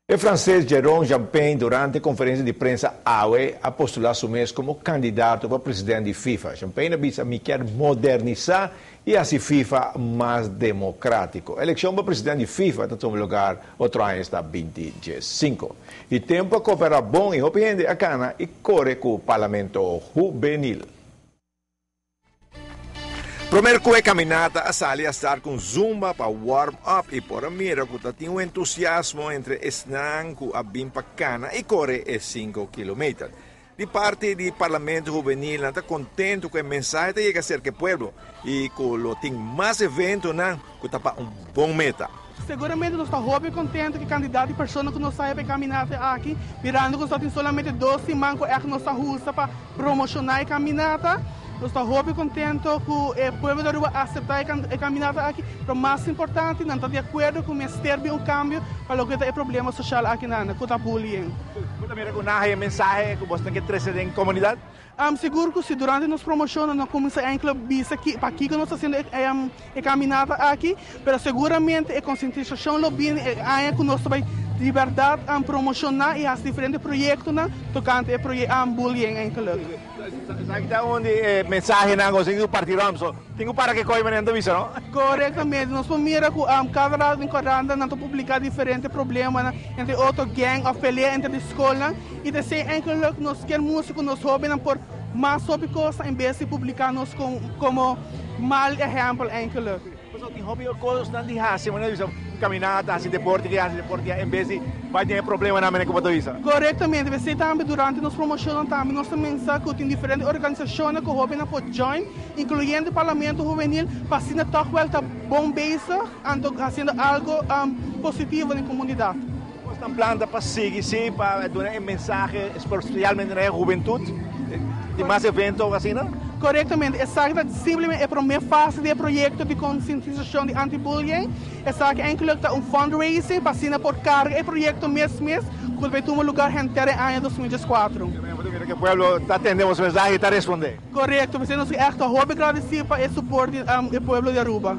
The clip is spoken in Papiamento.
E franses Jérôme Champagne durante konferensia di prensa awe a postulá su mes komo kandidato pa presidente di FIFA. Champagne a bisa: "Mi ke modernisá i hasi FIFA mas demokrátiko." Elekshon pa presidente di FIFA ta tuma lugá otro aña, ta 25. I tempu a koperá bon i hopi hende a kana i kore ku Parlamento Hubenil. Promé ku e kaminata a sali, a start ku zumba pa warm up i por a mira ku tin un entusiasmo entre esnan ku a bin pa kana i kore e 5 km. Di parti di Parlamento Hubenil ta kontentu ku e mensahe ta yega serka pueblo i ku lo tin mas eventonan ku ta pa un bon meta. Seguramente nos ta hopi kontentu ku kantidat di persona ku nos a sali pa kaminata aki, mirando ku nos tin solamente 2 siman ku nos ta usa pa promoshoná e kaminata. Nos ta hopi kontentu ku e pueblo di Aruba a aseptá e kaminata aki, ma mas importante, nan ta di akuerdo ku mester un kambio pa loke ta e problema sosial aki na ku ta bullying. Bo ta mira ku nan e mensahe ku bo ke trese den komunidat? Sigur ku si durante nos promoshon nos kuminsá enkele bisa ki pa kiko nos ta hasiendo e kaminata aki, pero seguramente e konsientisashon lo bin aña ku nos bai di berdat promoshoná i hasi diferente proyektonan tokante e proyekto bullying enkele. Aki ta unda mensahenan ku tin parti ramso. Tin ku para ku koi manera bisa, no? Korektamente, nos por mira ku kada ratu den korant nan ta publiká diferente problema, entre otro gang òf pelea entre skol i ta ser enkele nos ke mustra ku nos hóbennan por mas hopi kos en bes di publiká nos komo mal ehèmpel enkele. Paso tin hopi kosnan di hasi, manera bisa kaminata, hasi deporte, ku hasi deporte, en bes di bai tin problemanan manera ku bo ta bisa. Korektamente, p'esei tambe durante nos promoshon tambe nos ta pensa ku tin diferente organisashon ku hóbennan por join, inkluyendo Parlamento Hubenil, pa asina toch wel ta bon bezig, anto hasiendo algu positivo den komunidat. Nan plan ta pa sigui, si, pa duna un mensahe, spesialmente na hubentut, di mas evento asina, no? Korektamente, eksakto, simplemente e promé fase di proyekto di konsientisashon di anti-bullying. Esaki eigenlijk ta un fundraising pa asina por karga e proyekto mes mes, ku ta bai tuma lugá henter aña 2014. Ku pueblo ta tende e mensahe i ta respondé. Korekto, nos ta echt hopi gradesido pa e suporte di pueblo di Aruba.